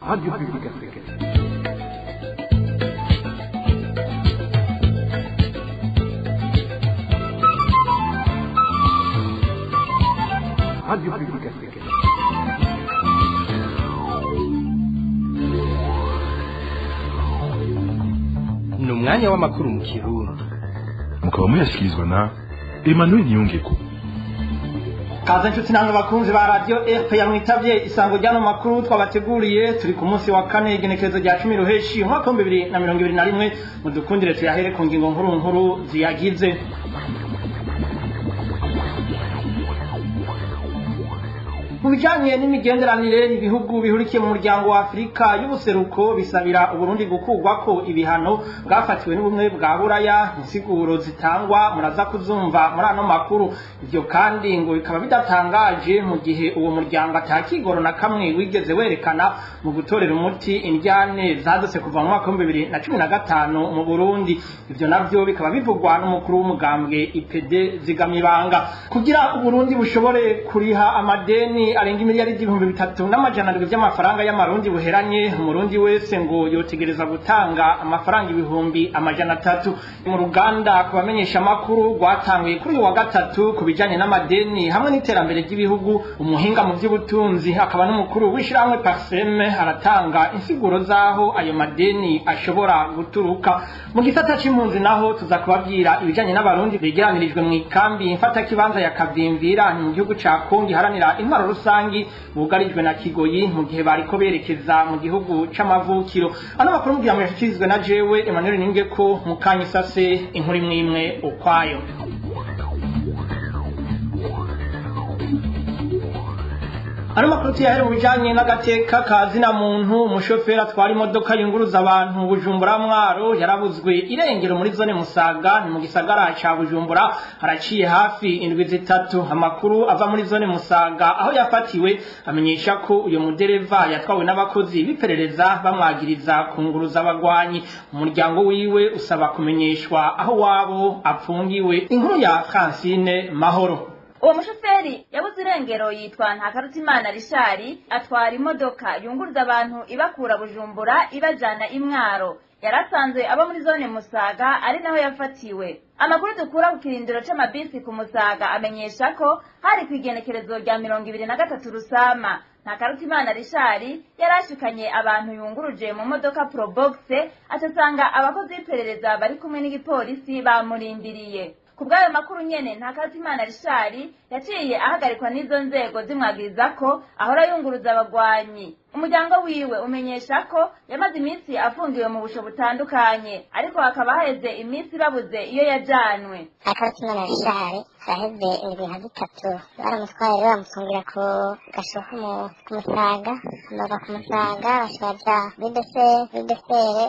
Radio Publique Africaine. Radio Publique Africaine. Ni umwanya w'amakuru mu Kirundi. Mukaba muyashyikirizwa na Emmanuel Niyongeko. Kaze nshuti namwe bakunzi ba Radio RPA mwitavye isango ryano makuru twabateguriye. Turi ku munsi wa kane, igenekerezo rya 10 ruheshi umwaka wa 2021. Mudukundire tuyahere ku ngingo nkuru nkuru ziyagize. Mu bijanye n'imigenderanire, ibihugu bihurikiye mu muryango wa Afurika y'ubuseruko bisabira Uburundi gukurwako ibihano bwafatiwe n'ubumwe bwa Buraya. Insiguro zitangwa muraza kuzumva muri ano makuru. Ivyo kandi ngo bikaba bidatangaje mu gihe uwo muryango atakigoro na kamwe wigeze werekana mu gutorera umuti indyane zadutse kuva mu mwaka w'ibihumbi 2015 mu Burundi. Ivyo navyo bikaba bivugwa n'umukuru w'umugambwe IPD Zigamibanga. Kugira Uburundi bushobore kuriha amadeni arenga imiliyaridi 3700 vy'amafaranga y'amarundi buheranye, umurundi wese ngo yotegereza gutanga amafaranga 300,000. Mu ruganda kubamenyesha amakuru rwatanguye kuri uyu wa gatatu ku bijanye n'amadeni hamwe n'iterambere ry'ibihugu, umuhinga mu vy'ubutunzi akaba n'umukuru w'ishirahamwe Parseme aratanga insiguro z'aho ayo madeni ashobora guturuka. Mu gisata c'impunzi naho tuza kubabwira ibijanye n'abarundi begeranirijwe mw'ikambi mfatakibanza ya Kavimvira mu gihugu ca Kongo iharanira intwaro rusangi, bugarijwe na Kigoyi mu gihe bariko berekeza mu gihugu c'amavukiro. Ano makuru mugira ngo yashikirizwe na jewe Emmanuel Ningeko mukanyisase inkuru imwe imwe ukwayo. Ano makuru tuyahere mu bijanye n'agateka ka zina muntu. Umushoferi atwara imodoka yunguruza abantu Bujumbura Mwaro yarabuzwe irengero muri zone Musaga, ni mu gisagara ca Bujumbura, haraciye hafi indwi 3. Amakuru ava muri zone Musaga aho yafatiwe amenyesha ko uyo mudereva yatwawe n'abakozi b'iperereza bamwagiriza kunguruza abagwanyi. Umuryango wiwe usaba kumenyeshwa aho wabo apfungiwe. Inkuru ya Francine Mahoro. Uwo mushoferi yabuze irengero yitwa Ntakarutimana Rishari, atwara imodoka yunguruza abantu ibakura Bujumbura ibajana Imwaro. Yarasanzwe aba muri zone Musaga, ari naho yafatiwe. Amakuru dukura ku kirindiro c'amabisi ku Musaga amenyesha ko hari kw'igenekerezo rya 23 Rusama, Ntakarutimana Rishari yarashikanye abantu yunguruje mu modoka Probox, acasanga abakozi b'iperereza bari kumwe n'igipolisi bamurindiriye. Kubw'ayo makuru nyene, Ntakarutimana Rishari yaciye ahagarikwa n'izo nzego zimwagiriza ko ahora yunguruza abagwanyi. Umuryango wiwe umenyesha ko yamaze iminsi afungiwe mu busho butandukanye, ariko hakaba haheze iminsi babuze iyo yajanwe. Ntakarutimana Rishari haraheze indwi nka 3 baramutwaye, rero bamufungira ku gasho ku Musaga. Bava ku Musaga baca baja bidesere,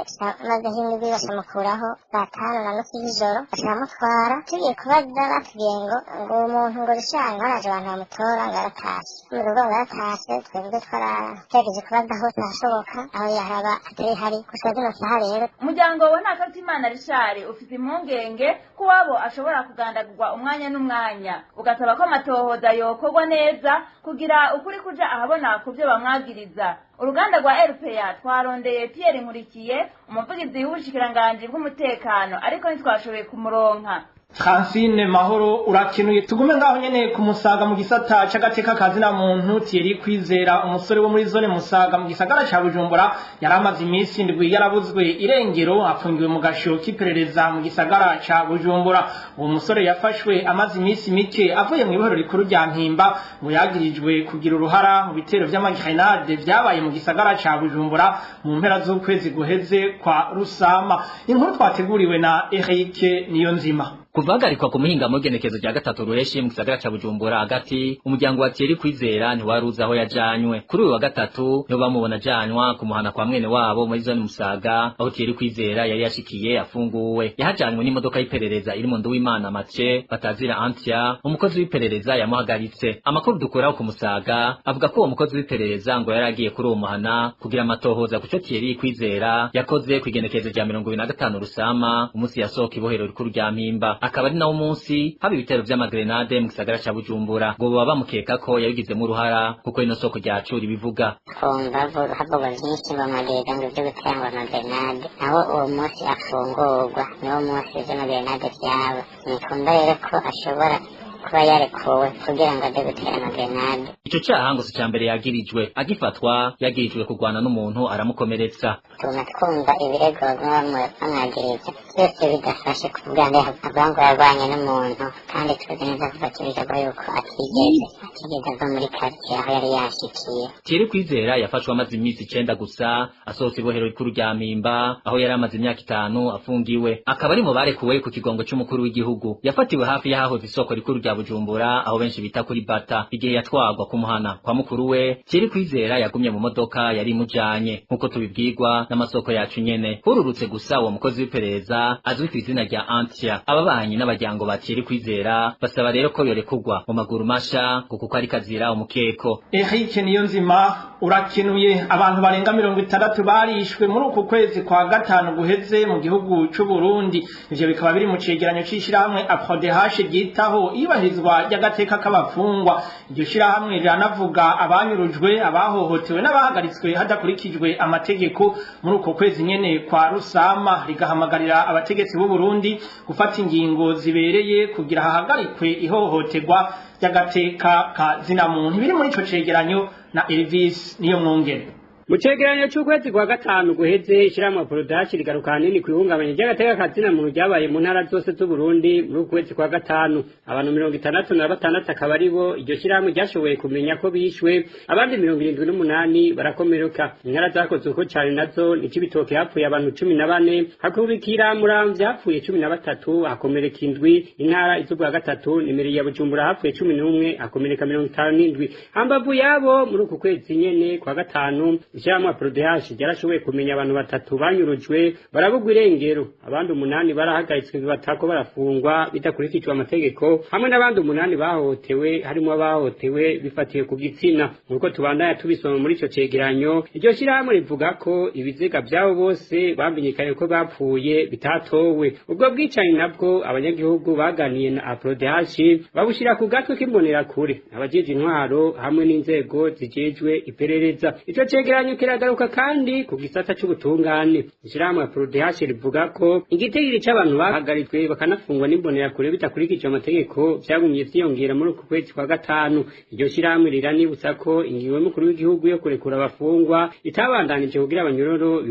mazeho indwi bacamukuraho saa 5:30 z'ijoro bacamutwara. Tugiye kubaza batubwiye ngo uwo muntu ngo Rishari ngo haraje abantu bamutora ngo aratashe, mu rugo ngo aratashe. Twebwe twaragerageje kubaza hose ahashoboka aho yaraba atari hari gushika zino saha rero. Umuryango wa Ntakarutimana Rishari ufise impungenge ko uwabo ashobora kugandagurwa umwanya n'umwanya, ugasaba ko amatohoza yokorwa neza kugira ukuri kuja ahabona ku vyo bamwagiriza. Uruganda rwa RPA twarondeye Pierre Nkurikiye, umuvugizi w'ubushikiranganji bw'umutekano, ariko ntitwashoboye kumuronka. Francine Mahoro urakenuye. Tugume ngaho nyene ku Musaga mu gisata c'agateka ka zina muntu. Thierry Kwizera, umusore wo muri zone Musaga mu gisagara ca Bujumbura, yaramaze iminsi 7 yarabuzwe irengero, afungiwe mu gasho k'iperereza mu gisagara ca Bujumbura. Uwo musore yafashwe amaze iminsi mike avuye mu ibohero rikuru rya Mpimba, ngo yagirijwe kugira uruhara mu bitero vy'amagrenade vyabaye mu gisagara ca Bujumbura mu mpera z'ukwezi guheze kwa Rusama. Inkuru twateguriwe na Eric Niyonzima. Kuva hagarikwa ku muhingamo w'igenekerezo rya 3 ruheshi mu gisagara ca Bujumbura hagati, umuryango wa Thierry Kwizera ntiwaruzi aho yajanywe. Kuri uyu wa gatatu niho bamubona ajanwa kumuhana kwa mwene wabo muri zone Musaga, aho Thierry Kwizera yari yashikiye afunguwe. Yahajanywe n'imodoka y'iperereza irimo Nduwimana Mathieu batazira Antia, umukozi w'iperereza yamuhagaritse. Amakuru dukuraho ku Musaga avuga ko uwo mukozi w'iperereza ngo yari agiye kuri uwo muhana kugira amatohoza kuco Thierry Kwizera yakoze kw'igenekerezo rya 25 Rusama, umunsi yasohoka ibohero rikuru rya Mpimba. Akaba ari nawo munsi haba ibitero vy'amagrenade mu gisagara ca Bujumbura, ngo boba bamukeka ko yabigizemo uruhara, kuko ino soko ryacu ribivuga. Twumva havugwa vyinshi ngo amagega, ngo ivyo gutera, ngo amagrenade. Naho uwo munsi afungurwa niwo munsi vy'amagrenade vyaba. Nikumva rero ko ashobora kuba yarekuwe kugira ngo aze gutera amagrenade. Ico caha ngo si ica mbere yagirijwe. Agifatwa yagirijwe kurwana n'umuntu aramukomeretsa. Tuma twumva ibirego baguma bamwagiriza byose bidafashe, kuvuga ngo avuga ngo yarwanye n'umuntu, kandi tuzi neza kuva kibivuga yuko atigeze ava muri quartier aho yari yashikiye. Thierry Kwizera yafashwe amaze iminsi 9 gusa asohotse ibohero rikuru rya Mpimba, aho yari amaze imyaka 5 afungiwe. Akaba ari mu barekuwe ku kigongo c'umukuru w'igihugu. Yafatiwe hafi y'ahahoze isoko rikuru rya Bujumbura, aho benshi bita kuri Bata. Igihe yatwagwa kumuhana kwa mukuru we, Thierry Kwizera yagumye mu modoka yari imujanye, nk'uko tubibwirwa n'amasoko yacu nyene. Hururutse gusa uwo mukozi w'iperereza azwi ku izina rya Antia. Ababanyi n'abaryango ba Thierry Kwizera basaba rero ko yorekurwa mu maguru masha, ngo kuko ari kazira umukeko. Eric Niyonzima, urakenuye. Abantu barenga 60 barishwe muri uku kwezi kwa gatanu guheze mu gihugu c'u Burundi. Ivyo bikaba biri mu cegeranyo c'ishirahamwe APRODH ryitaho iyubahirizwa ry'agateka k'abafungwa. Iryo shirahamwe riranavuga abanyurujwe, abahohotewe n'abahagaritswe hadakurikijwe amategeko muri uko kwezi nyene kwa Rusama, rigahamagarira abategetsi b'u Burundi gufata ingingo zibereye kugira hahagarikwe ihohoterwa ry'agateka ka zina muntu. Biri muri ico cegeranyo na Elvis niyo mwongere. Mu cegeranyo c'ukwezi kwa gatanu guheze, ishirahamwe APRODH rigaruka ahanini kw'ihungabanya ry'agateka ka zina muntu ryabaye mu ntara zose z'Uburundi muri uku kwezi kwa gatanu. Abantu 66 akaba aribo iryo shirahamwe ryashoboye kumenya ko bishwe, abandi 78 barakomereka. Intara zakoze uko cane nazo ni Cibitoke, hapfuye abantu 14, hakubikira Muramvya hapfuye 13, hakomereka 7. Intara iz'ubwa gatatu ni mairie ya Bujumbura, hapfuye 11, hakomereka 57. Hambavu yabo, muri uku kwezi nyene kwa gatanu, ishirahamwe APRODH ryarashoboye kumenya abantu batatu banyurujwe barabugwa irengero, abandi 8 barahagaritswe batako barafungwa bidakurikijwe amategeko, hamwe n'abandi 8 bahohotewe, harimo abahohotewe bifatiye ku gitsina. Nk'uko tubandanya tubisoma muri ico cegeranyo, iryo shirahamwe rivuga ko ibiziga vyabo bose bamenyekanye ko bapfuye bitatowe. Ubwo bwicanyi nabwo abanyagihugu baganiye na APRODH babushira ku gatwe k'imbonerakure, abajejwe intwaro hamwe n'inzego zijejwe iperereza. Ico cegeranyo kiragaruka kandi ku gisata c'ubutungane. Ishirahamwe APRODH rivuga ko igitigiri c'abantu bahagaritswe bakanafungwa n'imbonerakure bidakurikije amategeko vyagumye vyiyongera muri uku kwezi kwa gatanu. Iryo shirahamwe riranibutsa ko ingingo y'umukuru w'igihugu yo kurekura abafungwa itabandanije kugira abanyororo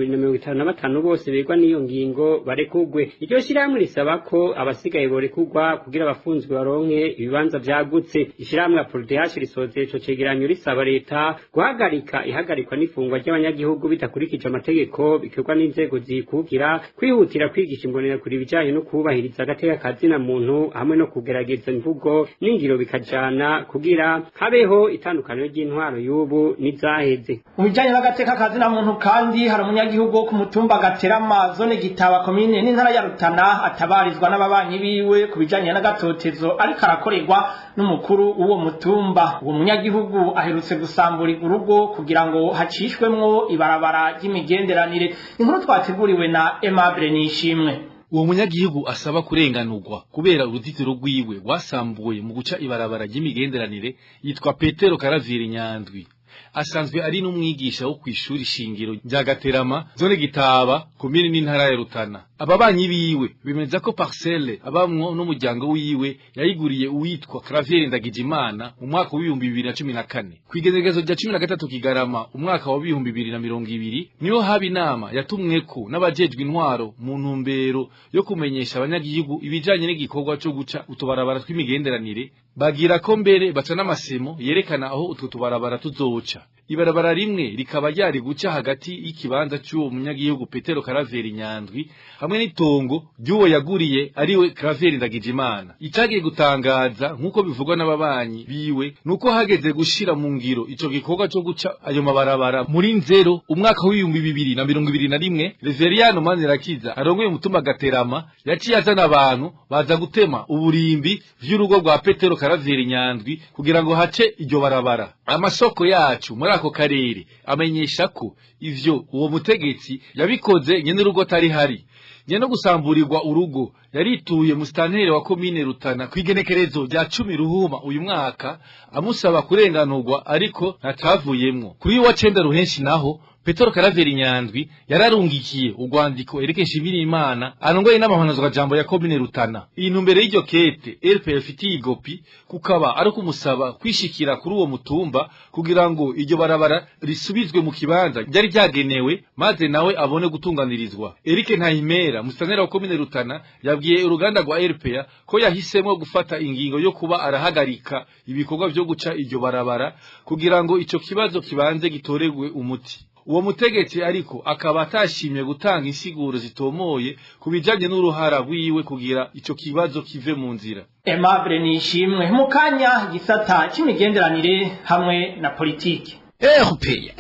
5255 bose begwa n'iyo ngingo barekugwe. Iryo shirahamwe risaba ko abasigaye borekugwa kugira abafunzwe baronke ibibanza vyagutse. Ishirahamwe APRODH risoze ico cegeranyo risaba leta guhagarika ihagarikwa n'ifungwa ry'abanyagihugu bidakurikije amategeko bikorwa n'inzego zikukira, kwihutira kwigisha imbonerakure ibijanye no kubahiriza agateka ka zina muntu, hamwe no kugerageza imvugo n'ingiro bikajana kugira habeho itandukaniro ry'intwaro y'ubu n'izaheze. Mu bijanye n'agateka ka zina muntu kandi, hari umunyagihugu wo ku mutumba Gaterama, zone Gitaba, komine n'intara ya Rutana, atabarizwa n'ababanyi biwe ku bijanye n'agatotezo ariko arakorerwa n'umukuru w'uwo mutumba. Uwo munyagihugu aherutse gusamburirwa urugo kugira ngo hacishwemwo ibarabara ry'imigenderanire. Inkuru twateguriwe na Aimable Nishimwe. Uwo munyagihugu asaba kurenganurwa kubera uruzitiro rwiwe rwasambuwe mu guca ibarabara ry'imigenderanire yitwa Petero Karaviri Nyandwi. Asanzwe ari n'umwigisha wo kw'ishuri shingiro rya Gaterama, zone Gitaba, komine n'intara ya Rutana. Ababanyi biwe bemeza ko parcelle abamwo n'umuryango wiwe yayiguriye uwitwa Clavier Ndagijimana mu mwaka wa 2014. Kw'igenekerezo rya 13 Kigarama umwaka wa 2020 niho haba inama yatumweko n'abajejwe intwaro mu ntumbero yo kumenyesha abanyagihugu ibijanye n'igikorwa co guca utubarabara tw'imigenderanire. Bagira ko mbere baca n'amasemo yerekana aho utwo tubarabara tuzoca. Ibarabara rimwe rikaba ryari guca hagati y'ikibanza c'uwo munyagihugu Petero Karaveri Nyandwi hamwe n'itongo ry'uwo yaguriye, ariwe Karaveri Ndagijimana. Icagiye gutangaza, nk'uko bivugwa n'ababanyi biwe, nuko hageze gushira mu ngiro ico gikorwa co guca ayo mabarabara muri Nzero umwaka wa 2021, Reveriano Manirakiza arongoye umutumba Gaterama yaciye azana abantu baza gutema uburimbi vy'urugo rwa Petero Karaveri Nyandwi kugira ngo hace iryo barabara. Amasoko yacu muri ako karere amenyesha ko ivyo uwo mutegetsi yabikoze nyene urugo atari hari. Nyene gusamburirwa urugo yarituye musitanteri wa komine Rutana kwigenekerezo rya 10 Ruhuma uyu mwaka amusaba kurenganurwa, ariko ntacavuyemwo. Kuri wa 9 Ruhenshi naho Petero Karaveri Nyandwi yararungikiye urwandiko erekesha Imana arongoye n'amahanozwa jambo ya komine Rutana. Intumbero y'iryo kete RPF itigopi kukaba ari kumusaba kwishikira kuri uwo mutumba kugira ngo iryo barabara risubizwe mu kibanza ryari ryagenewe, maze nawe abone gutunganirizwa. Eric Ntahimera musitanteri wa komine Rutana yabwiye uruganda rwa RPA ko yahisemo gufata ingingo yo kuba arahagarika ibikorwa byo guca iryo barabara kugira ngo ico kibazo kibanze gitoregwe umuti. Uwo mutegetsi ariko akaba atashimye gutanga insiguro zitomoye kubijanye n'uruhara rwiwe kugira ico kibazo kive mu nzira. Aimable Nishimwe mu kanya gisata c'imigenderanire hamwe na politiki. RPA.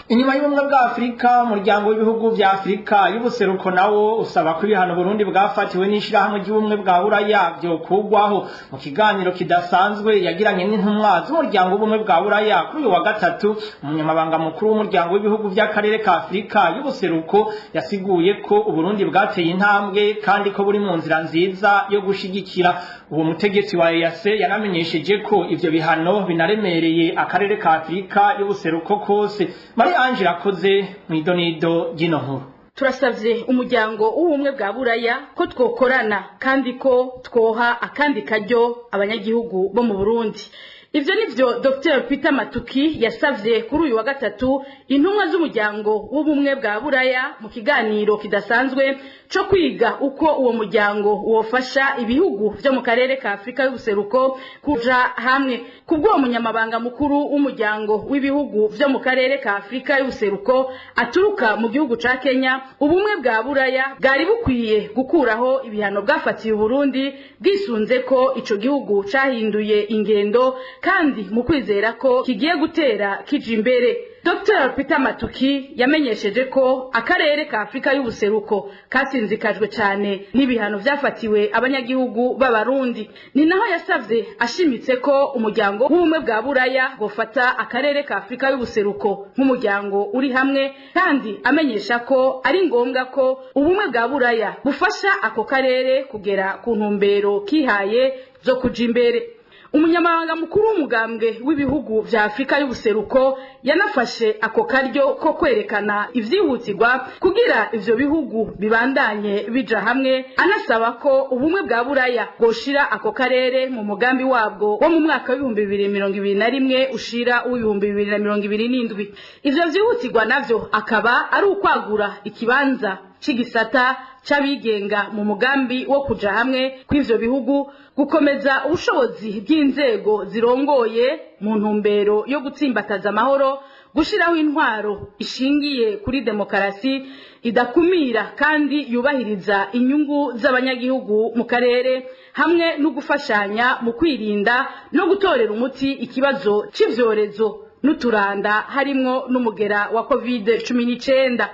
Inyuma y'ubumwe bwa Afrika, umuryango w'ibihugu vya Afrika y'ubuseruko nawo usaba ko ibihano Burundi bwafatiwe n'ishirahamwe ry'ubumwe bwa Buraya vyokugwaho. Mu kiganiro kidasanzwe yagiranye n'intumwa z'umuryango w'ubumwe bwa Buraya kuri uyu wa gatatu, umunyamabanga mukuru w'umuryango w'ibihugu vy'akarere ka Afrika y'ubuseruko yasiguye ko Uburundi bwateye intambwe kandi ko buri mu nzira nziza yo gushigikira. Uwo mutegetsi wa EAC yanamenyesheje ko ivyo bihano binaremereye akarere ka Afrika y'ubuseruko kose. Marie Ange Irakoze mwidonido ry'ino nkuru. Turasavye umuryango w'ubumwe bwa Buraya ko twokorana kandi ko twoha akandi karyo abanyagihugu bo mu Burundi. Ivyo nivyo Dr. Peter Matuki yasavye kuri uyu wa gatatu intumwa z'umuryango w'ubumwe bwa Buraya mu kiganiro kidasanzwe co kwiga uko uwo muryango wofasha ibihugu vyo mu karere ka Afrika y'ubuseruko kuja hamwe. Kubwo umunyamabanga mukuru w'umuryango w'ibihugu vyo mu karere ka Afrika y'ubuseruko aturuka mu gihugu ca Kenya, ubumwe bwa Buraya bwari bukwiye gukuraho ibihano bwafatiye Burundi bwisunze ko ico gihugu cahinduye ingendo kandi mu kwizera ko kigiye gutera kija imbere. Dr. Peter Matuki yamenyesheje ko akarere ka Afrika y'ubuseruko kasinzikajwe cyane n'ibihano vyafatiwe abanyagihugu b'Abarundi. Ni naho yasavye ashimitse ko umuryango w'ubumwe bwa Buraya gofata akarere ka Afrika y'ubuseruko nk'umuryango uri hamwe, kandi amenyesha ko ari ngombwa ko ubumwe bwa Buraya bufasha ako karere kugera ku ntumbero kihaye zo kuja imbere. Umunyamabanga mukuru w'umugambwe w'ibihugu vya Afrika y'ubuseruko yanafashe ako karyo ko kwerekana ivyihutirwa kugira ivyo bihugu bibandanye bija hamwe, anasaba ko ubumwe bwa Buraya bwoshira ako karere mu mugambi wabwo wo mu mwaka w'ibihumbi 2021 ushira w'ibihumbi 2027. Ivyo vyihutirwa navyo akaba ari ukwagura ikibanza c'igisata c'abigenga mu mugambi wo kuja hamwe kw'ivyo bihugu, gukomeza ubushobozi bw'inzego zirongoye mu ntumbero yo gutsimbataza amahoro, gushiraho intwaro ishingiye kuri demokarasi idakumira kandi yubahiriza inyungu z'abanyagihugu mu karere, hamwe no gufashanya mu kwirinda no gutorera umuti ikibazo c'ivyorezo n'uturanda harimwo n'umugera wa COVID-19.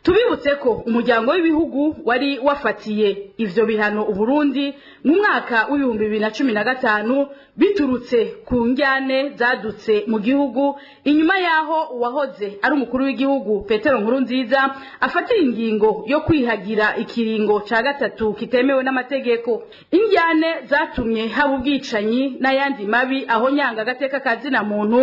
Tubibutse ko umuryango w'ibihugu wari wafatiye ivyo bihano Uburundi mu mwaka w'ibihumbi 2015 biturutse ku njyane zadutse mu gihugu, inyuma yaho uwahoze ari umukuru w'igihugu Petero Nkurunziza afatiye ingingo yo kwihagira ikiringo ca gatatu kitemewe n'amategeko. Injyane zatumye haba ubwicanyi n'ayandi mabi aho nyanga agateka kazina muntu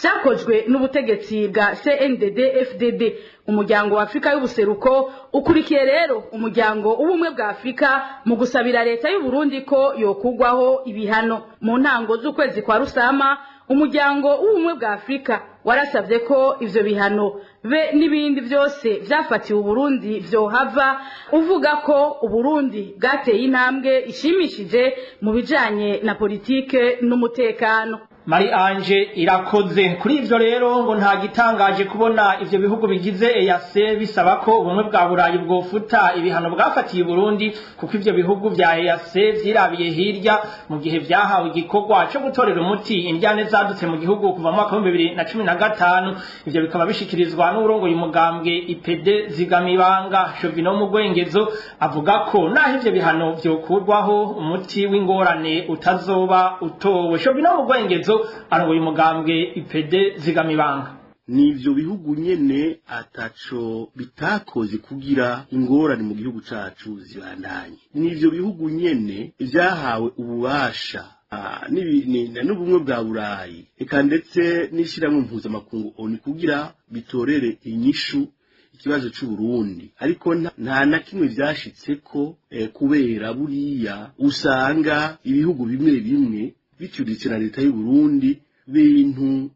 vyakozwe n'ubutegetsi bwa CNDD FDD. Umuryango wa Afrika y'ubuseruko ukurikiye rero umuryango w'ubumwe bwa Afrika mu gusabira leta y'u Burundi ko yokugwaho ibihano. Mu ntango z'ukwezi kwa Rusama, umuryango w'ubumwe bwa Afrika warasavye ko ivyo bihano be n'ibindi vyose vyafatiwe Uburundi vyohava, uvuga ko Uburundi bwateye intambwe ishimishije mu bijanye na politike n'umutekano. Marie Ange Irakoze. Kuri ivyo rero ngo nta gitangaje kubona ivyo bihugu bigize EAC bisaba ko ubumwe bwa Burayi bwofuta ibihano bwafatiye Burundi, kuko ivyo bihugu vya EAC vyirabiye hirya mu gihe vyahawe igikorwa co gutorera umuti indyane zadutse mu gihugu kuva mu mwaka wa 2015. Ivyo bikaba bishikirizwa n'urongoye umugambwe IPD Zigamibanga Jovino Mugwengezo, avuga ko naho ivyo bihano vyokurwaho umuti w'ingorane utazoba utowe. Jovino Mugwengezo arongoye umugambwe IPD Zigamibanga. Nivyo bihugu nyene ataco bitakoze kugira ingorane mu gihugu cacu zibandanye. Nivyo bihugu nyene vyahawe ububasha n'ubumwe bwa Burayi, eka ndetse n'ishirahamwe mpuzamakungu ONU kugira bitorere inyishu ikibazo c'Uburundi, ariko nta na kimwe vyashitseko, kubera buriya usanga ibihugu bimwe bimwe bicuritse na leta y'u Burundi bintu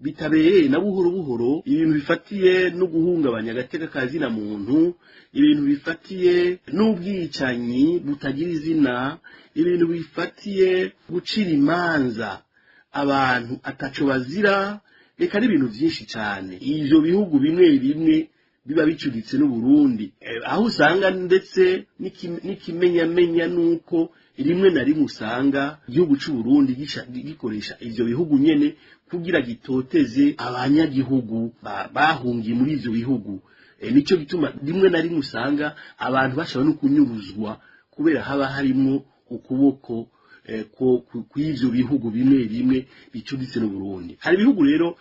bitabereye na buhoro buhoro, ibintu bifatiye no guhungabanya agateka ka zina muntu, ibintu bifatiye n'ubwicanyi butagira izina, ibintu bifatiye gucira imanza abantu ataco bazira, reka n'ibintu vyinshi cyane. Ivyo bihugu bimwe bimwe biba bicuritse n'u Burundi, aho usanga ndetse n'ikimenyamenya nuko rimwe na rimwe usanga igihugu c'u Burundi gikoresha ivyo bihugu nyene kugira gitoteze abanyagihugu bahungiye muri ivyo bihugu. Nico gituma rimwe na rimwe usanga abantu bashobora no kunyuruzwa kubera haba harimwo ukuboko kw'ivyo bihugu bimwe bimwe bicuritse n'u Burundi. Hari ibihugu rero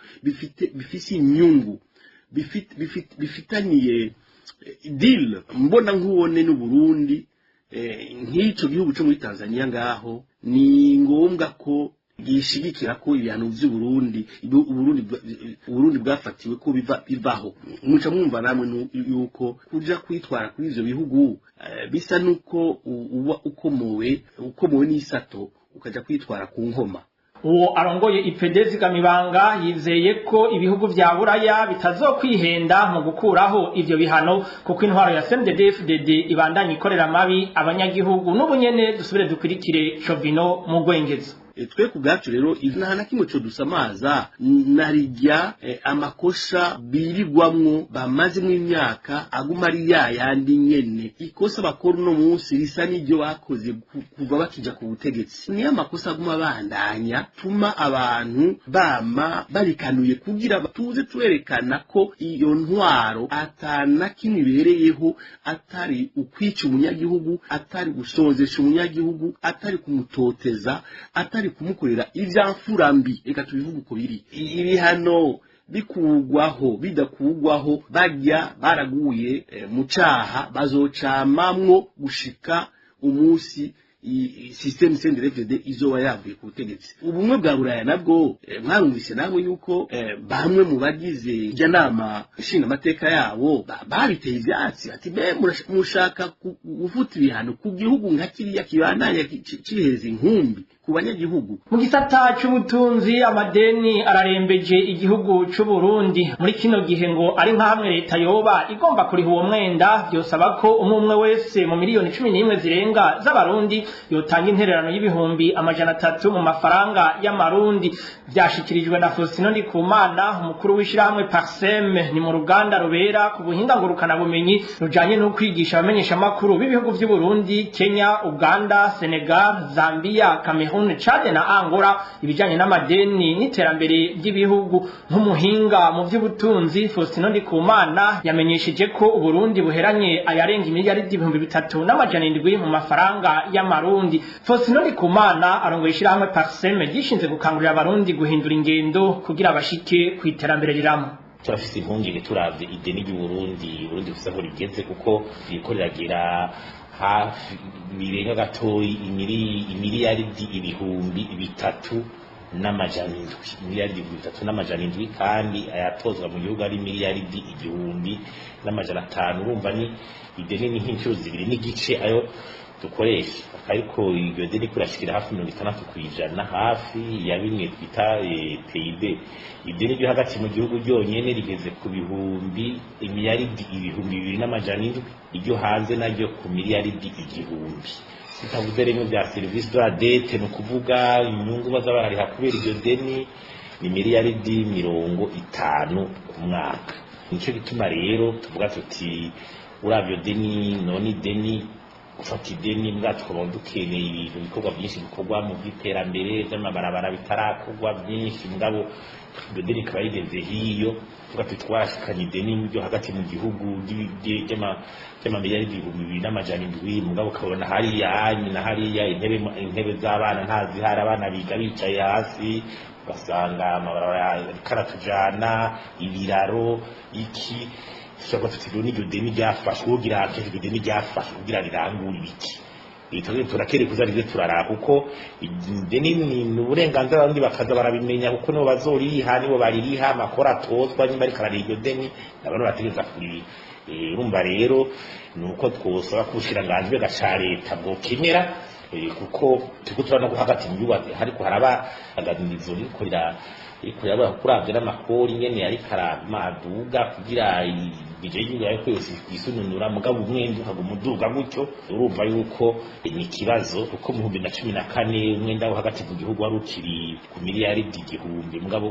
bifise inyungu bifitaniye deal mbona nkubone n'u Burundi, nk'ico gihugu cyo muri Tanzania ngaho ni ngombwa ko gishigikira ko ibihano vy'u Burundi Burundi bwafatiwe ko bivaho. Muca mwumva namwe yuko kuja kwitwara kuri ivyo bihugu bisa nuko uba ukomowe n'isato ukaja kwitwara ku nkoma. Uwo arongoye IPD Zigamibanga yizeye ko ibihugu vya Buraya bitazokwihenda mu gukuraho ivyo bihano, kuko intwaro ya CNDD-FDD ibandanya ikorera mabi abanyagihugu. N'ubunyene dusubire dukurikire Jovino Mugwengezo. Twe ku bwacu rero nta na kimwe co dusamaza narijya amakosha birirwamwo bamazemwo imyaka aguma ari ya yandi nyene. Ikosa bakora uno munsi risa n'iryo bakoze kuva bakija ku butegetsi, niyo amakosa aguma bandanya tuma abantu bama barikanuye kugira tuze twerekana ko iyo ntwaro atana kimwe ibereyeho, atari ukwica umunyagihugu, atari gusonzesha umunyagihugu, atari kumutoteza, atari kumukorera ivyamfura mbi. Reka tubivuge uko biri. Ibihano bikugwaho bidakugwaho bajya baraguye mu caha bazocamamwo gushika umunsi système CNDD-FDD izoba yavuye ku butegetsi. Ubumwe bwa Buraya nabwo mwarumvise namwe yuko bamwe mu bagize ijya nama ishinga amateka yabo babiteye ivyatsi ati be mushaka gufuta ibihano ku gihugu nka kiriya kibandanya ciheza inkumbi ku banyagihugu. Mu gisata c'ubutunzi amadeni ararembeje igihugu c'u Burundi muri kino gihe, ngo ari nka hamwe leta yoba igomba kuriha uwo mwenda byosaba ko umwe wese mu miliyoni 11 zirenga z'abarundi yotanga intererano y'ibihumbi 300 mu mafaranga y'amarundi. Vyashikirijwe na Faustino Ndikumana, umukuru w'ishirahamwe Parsem, ni mu ruganda rubera ku buhinga ngurukana bumenyi rujanye no kwigisha abamenyesha makuru b'ibihugu vy'u Burundi, Kenya, Uganda, Senegal, Zambia, Cameroon, Chad na Angola ibijanye n'amadeni n'iterambere ry'ibihugu. Nk'umuhinga mu vy'ubutunzi Faustino Ndikumana yamenyesheje ko Uburundi buheranye ayarenga imiliyaridi 3700 mu mafaranga y'amarundi. Faustino Ndikumana arongoye ishirahamwe Parsem gishinze gukangurira abarundi guhindura ingendo kugira bashike ku iterambere rirama. Turafise impungenge turavye ideni ry'Uburundi, Burundi bufise aho rigeze, kuko ririko riragera hafi birenga gatoyi imiliyaridi 3700, imiliyaridi 3700, kandi ayatozwa mu gihugu ari miliyaridi 1500. Urumva ni ideni ni nk'incuro 2.5 ayo Dukoresha, ariko iryo deni kurashikira hafi 60% hafi ya bimwe twita PIB. Ideni ryo hagati mu gihugu ryonyene rigeze ku bihumbi imiliyaridi 2700, iryo hanze naryo ku miliyaridi 1000. Tutavuze rero bya service de la dette, ni ukuvuga inyungu baza barariha kubera iryo deni, ni miliyaridi 50 ku mwaka. Nicyo gituma rero tuvuga tuti uravyo deni, none ideni, gufata ideni mbwa tukaba dukeneye ibintu, ibikorwa byinshi bikorwa mu by'iterambere by'amabarabara bitarakorwa byinshi, mugabo iryo deni rikaba rigeze hiyo. Tuvuga tuti twarashikanye ideni ryo hagati mu gihugu ry'amamiliyaridi 2700, mugabo ukabona hariya na hariya intebe z'abana ntazihari, abana biga bicaye hasi, ugasanga amabarabara ariko aratujana, ibiraro iki. Tuvuga tuti rero n'iryo deni ryafashwe kugira akenshi iryo deni ryafashwe kugira rirangure ibiki? Turakere kuza rize turaraba, kuko ideni ni uburenganzira, abandi bakaza barabimenya, kuko nibo bazoriha, nibo baririha amakora atozwa. Nimba ariko arariha iryo deni, abantu bategereza kuriha. Urumva rero ni uko twosaba ko ubushikiranganji bwa ca leta bwokemera, kuko turiko turabona ko hagati mu gihugu hariko haraba aganirizo ririko riraba kuravya n'amakori nyene ariko aramaduga kugira ibije y'igihugu ariko yose yisununura, mugabo umwenda ukaguma uduga gutyo. Urumva yuko ni ikibazo, kuko mu 2014 umwenda wo hagati mu gihugu wari ukiri ku miliyaridi 1000, mugabo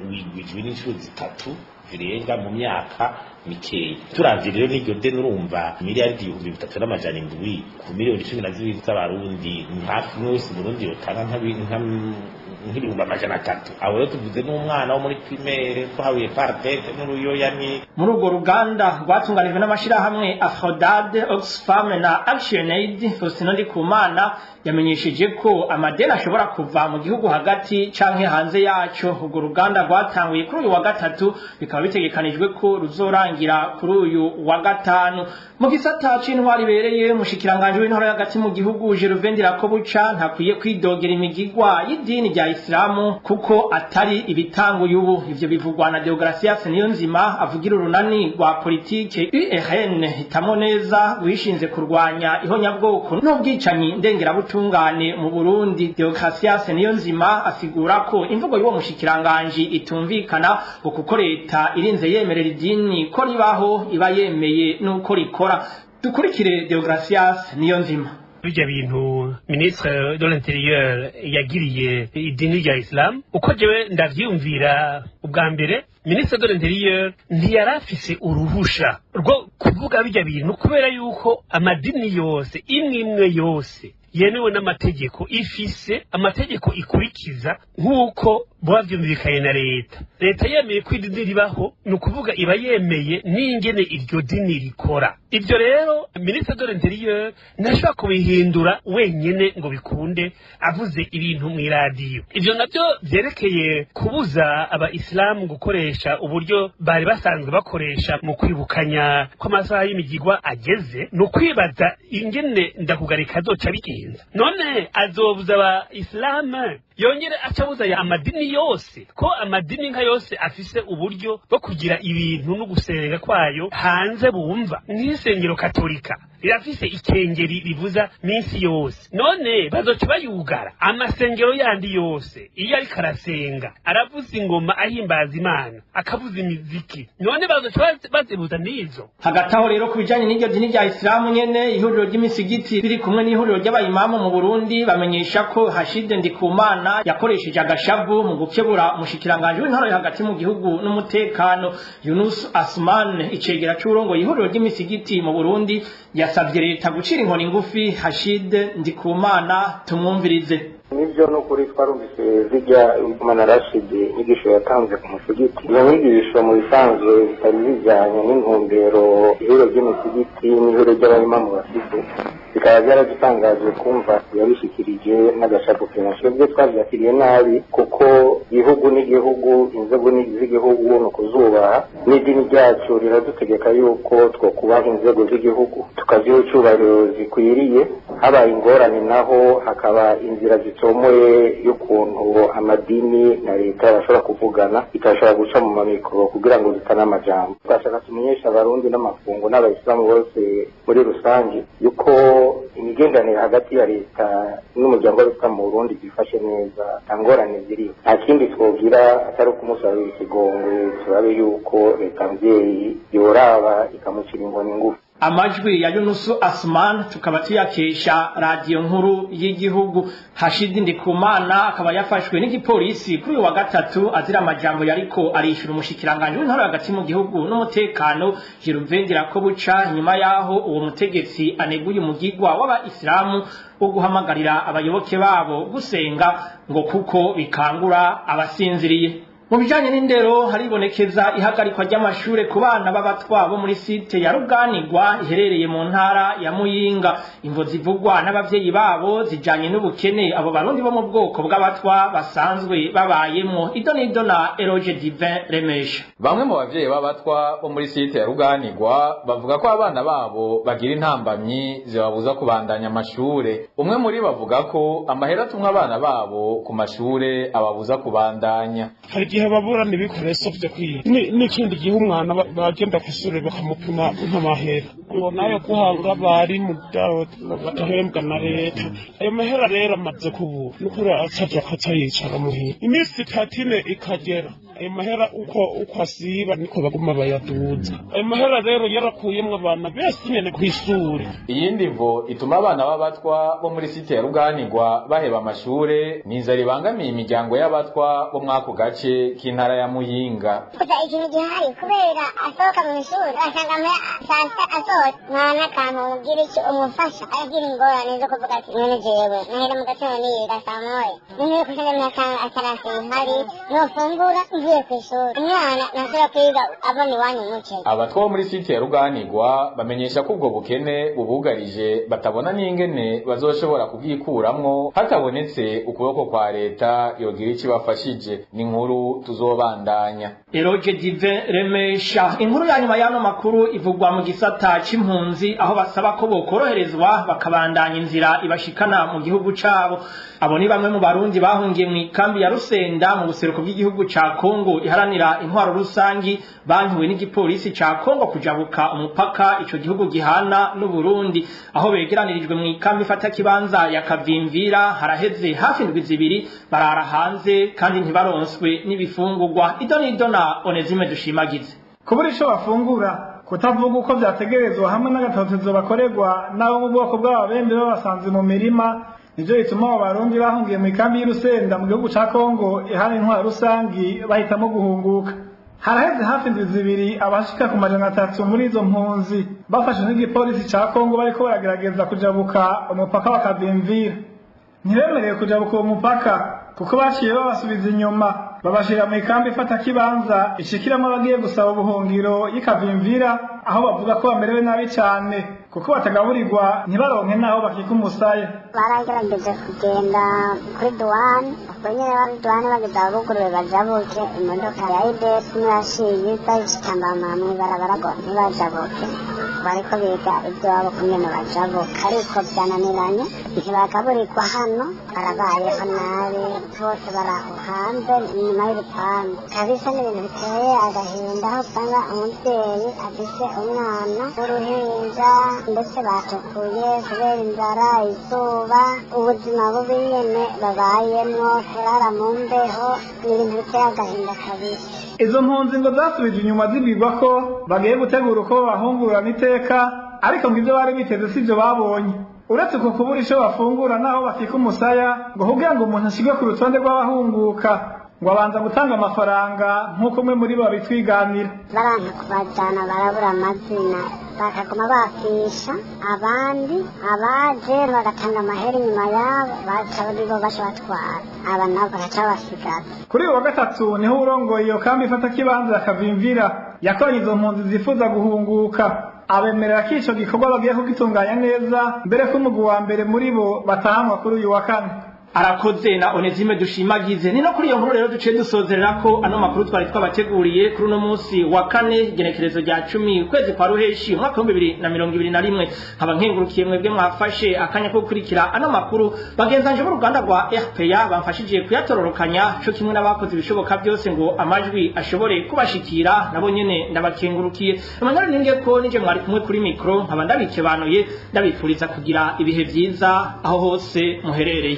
wigwijwe n'inshuro 3 zirenga mu myaka mikeya. Turavye rero n'iryo deni, urumva miliyaridi 3700 ku miliyoni 12 z'abarundi, ni hafi umwe wese Burundi yotanga nk'300,000. Aho rero tuvuze n'umwana wo muri primaire twahawiye partete n'uruyoya ni Muri urwo ruganda rwatunganijwe n'amashirahamwe Afrodad, Oxfam na ActionAid, Faustin Ndikumana yamenyesheje ko amadeni ashobora kuva mu gihugu hagati canke hanze yaco. Urwo ruganda rwatanguye kuri uyu wa gatatu, bikaba bitegekanijwe ko ruzorangira kuri uyu wa gatanu. Mu gisata c'intwari ibereye, umushikiranganji w'intwaro hagati mu gihugu Gervais Ndirakobuca ntakwiye kwidogera imigigwa y'idini rya Isilamu kuko atari ibitanguye ubu. Ivyo bivugwa na Deogratias Niyonzima avugira urunani rwa politike URN Hitamo Neza, wishinze kurwanya ihonyabwoko n'ubwicanyi ndengerabutungane mu Burundi. Deogratias Niyonzima asigura ko imvugo y'uwo mushikiranganji itumvikana, ngo kuko leta irinze yemerera idini ko ribaho, iba yemeye n'uko rikora. Dukurikire Deogratias Niyonzima. Bijya bintu ministre de l'intérieur yagiriye idini rya Islam, uko jewe ndavyumvira, ubwa mbere ministre de l'intérieur ntiyarafise uruhusha rwo kuvuga bijya bintu, kubera yuko amadini yose, imwe imwe yose yemewe n'amategeko, ifise amategeko ikurikiza nk'uko bavyumvikanye na leta. Leta yemeye ko idini ribaho, ni ukuvuga iba yemeye n'ingene iryo dini rikora. Ibyo rero ministre de l'intérieur ntashobora kubihindura wenyene ngo bikunde avuze ibintu mw'iradiyo. Ivyo navyo vyerekeye kubuza abayisilamu gukoresha uburyo bari basanzwe bakoresha mu kwibukanya ko amasaha y'imigigwa ageze, ni ukwibaza ingene Ndakugarika azoca bigenza. None azobuza abayisilamu, yongere acabuza ya amadini yose, ko amadini nka yose afise uburyo bwo kugira ibintu no gusenga kwayo hanze bumva, nk'isengero katolika rirafise ikengeri rivuza minsi yose, none bazoca bayugara amasengero yandi yose? Iyo ariko arasenga aravuza ingoma ahimbaza Imana, akavuza imiziki, none bazoca bazibuza n'izo? Hagati aho rero, ku bijanye n'iryo dini rya Isilamu nyene, ihuriro ry'imisigiti riri kumwe n'ihuriro ry'abayimamu mu Burundi bamenyesha ko Hashide Ndikumana yakoresheje agashavu mu gukebura umushikiranganji w'intwaro yo hagati mu gihugu n'umutekano. Yunus Asman, icegera c'uwurongoye ihuriro ry'imisigiti mu Burundi, yasavye leta gucira inkoni ngufi Hashide Ndikumana. Tumwumvirize. Nibyo, no kuri twarumvise zijya Imana Rashidi inyigisho yatanze ku musigiti. Izo nyigisho mu bisanzwe zitari zijyanye n'intumbero ihuriro ry'imisigiti n'ihuriro ry'abayimamu bafite, bikaba byaradutangaje kumva yabishikirije n'agashapo kenshi. Twebwe twabyakiriye nabi, kuko igihugu n'igihugu, inzego z'igihugu ni ukuzubaha, n'idini ryacu riradutegeka yuko twokubaha inzego z'igihugu, tukaziha icyubahiro zikwiriye. Habaye ingorane naho hakaba inzira zitomoye y'ukuntu amadini na leta bashobora kuvugana, bitashobora guca mu mamikoro kugira ngo zitane amajambo. Twashaka tumenyesha Abarundi n'amakungu n'abayisilamu bose muri rusange yuko Imigenderanire hagati ya leta n'umuryango w'abitwa mu Burundi byifashe neza, nta ngorane ziriho. Nta kindi twogira atari ukumusabira ikigongwe, turabe yuko leta mvyeyi yoraba ikamucira inkoni ngufi. Amajwi ya Yunusu Asman tukaba tuyakesha radio nkuru y'igihugu. Hashidi Ndikumana akaba yafashwe n'igipolisi kuri uyu wa gatatu azira amajambo yariko arishura umushikiranganje w'intara hagati mu gihugu n'umutekano Gervais ko buca nyuma yaho uwo mutegetsi aneguye umugigwa w'abayisilamu wo guhamagarira abayoboke babo gusenga ngo kuko bikangura abasinziriye. Mu bijanye n'indero haribonekeza ihagarikwa ry'amashure ku bana b'abatwa bo muri site ya Ruganirwa iherereye mu ntara ya Muyinga. Imvo zivugwa n'abavyeyi babo zijanye n'ubukene abo barundi bo mu bwoko bw'abatwa basanzwe babayemwo. Idonido na Eroge Divin Remesha. Bamwe mu bavyeyi b'abatwa bo muri site ya Ruganirwa bavuga ko abana babo bagira intambamyi zibabuza kubandanya amashure. Umwe muri bavuga ko amahera atumwa abana babo ku mashure ababuza kubandanya. Igihe baburana ibikoresho vyo kwiga n'ikindi gihe umwana bagenda kw'ishure bakamupima nk'amahera ngo nayo guhanga abarimu badahembwa na leta. Ayo mahera rero amaze kubura nukuri acaja akaca yicara muhira iminsi itatu ine ikagera. Ayo mahera uko asiba niko baguma bayaduza. Ayo mahera rero yarakuyemwo abana bese nyene kw'ishure. Iyindi mvo ituma abana b'abatwa bo muri site ya Ruganirwa baheba amashure ni inzara ibangamiye imiryango y'abatwa bo mw'ako gace k'intara ya Muyinga. Gusa ikintu gihari kubera asohoka mu ishuri asanga saa sita asohotse nta n'akantu ugira icyo umufasha, aragira ingorane zo kuvuga ati none jewe nahera mu gatondo niga saa moya none kusanga atarasi ihari nofungura ngiye kw'ishuri umwana ntasubira kwiga abona iwanyu umuceri. Abatwa bo muri site ya Ruganirwa bamenyesha ko ubwo bukene bubugarije batabona n'ingene bazoshobora kubwikuramwo hatabonetse ukuboko kwa leta yogira icyo ibafashije. Ni inkuru tuzobandanya. Eroge Divin Remesha. Inkuru ya nyuma y'ano makuru ivugwa mu gisata c'impunzi aho basaba ko bokoroherezwa bakabandanya inzira ibashikana mu gihugu cabo. Abo ni bamwe mu barundi bahungiye mu ikambi ya Rusenda mu buseruko bw'igihugu ca Kongo iharanira intwaro rusangi, bankiwe n'igipolisi ca Kongo kujabuka umupaka ico gihugu gihana n'u Burundi, aho begeranirijwe mu ikambi ifata kibanza ya Kavimvira. Haraheze hafi indwi zibiri barara hanze kandi ntibaronswe n'ibifungurwa. Idonido na Onezime Dushimagize. Kubura ico bafungura, kutavuga uko vyategerezwa hamwe n'agatotezo bakorerwa n'abo mu bwoko bw'ababembe babasanze mu mirima nivyo bituma abo barundi bahungiye mu ikambi y'Urusenda mu gihugu ca Kongo ihana intwaro rusangi bahitamo guhunguka. Haraheze hafi indwi zibiri abashika ku 300 muri izo mpunzi bafashwe n'igipolisi ca Kongo bariko baragerageza kujabuka umupaka wa Kavimvira. Ntibemerewe kujabuka uwo mupaka kuko baciye babasubiza inyuma babashira mu ikambi ifata kibanza ishikiramwo abagiye gusaba ubuhungiro y'Ikavimvira, aho bavuga ko bamerewe nabi cane kuko batagaburirwa ntibaronke naho bakika umusaya. Baragerageje kugenda kuri duwane, ubwo nyene bari duwane bageze ababuguruye bajabuke, imodoka ya IDF niyo iza ishitambama mw'ibarabara ngo ntibajabuke, bariko biga ivy'iwabo kungene bajabuka ariko vyananiranye, ntibagaburirwa hano, barabayeho nabi bose baraho hanze inyuma y'urupangu kabisa. N'ibintu biteye agahinda aho usanga umuvyeyi afise umwana w'uruhinja ndetse batukuye kubera inzara, izuba, ubuzima bubi nyene babayemwo, kurara mu mbeho, ni ibintu biteye agahinda kabisa. Izo mpunzi ngo zasubije inyuma zibwirwa ko bagiye gutegura uko bahungurana iteka, ariko ngo ivyo bari biteze sivyo babonye. Uretse uko kubura ico bafungura naho bakika umusaya, ngo kugira ngo umuntu ashirwe ku rutonde rw'abahunguka ngo abanza gutanga amafaranga nk'uko umwe muri bo babitwiganira. Baranka kubajana barabura amazina bakaguma bafisha abandi, abaje bagatanga amahera inyuma yabo baca bo baca batwara aba nabo bagaca babasigaza. Kuri uyu wa gatatu niho urongoye iyo kambi ifata kibanza ya Kavimvira yakoranye izo mpunzi zifuza guhunguka, abemerera ko ico gikorwa bagiye kugitunganya neza mbere ko umugwi wa mbere muri bo batahanwa kuri uyu wa kane. Arakoze na Onesime Dushimagize. Ni no kuri iyo nkuru rero duciye dusozerera ko ano makuru twari twabateguriye kuri uno munsi wa kane, igenekerezo rya 10 ukwezi kwa ruheshi umwaka wa 2021. Nkaba nkengurukiye mwebwe mwafashe akanya ko gukurikira ano makuru, bagenzanje b'uruganda rwa RPA bamfashije kuyatororokanya, co kimwe n'abakoze ibishoboka byose ngo amajwi ashobore kubashikira, nabo nyene ndabakengurukiye. Emmanuel Ningeko nije mwari kumwe kuri micro, nkaba ndabikebanuye, ndabifuriza kugira ibihe vyiza aho hose muherereye.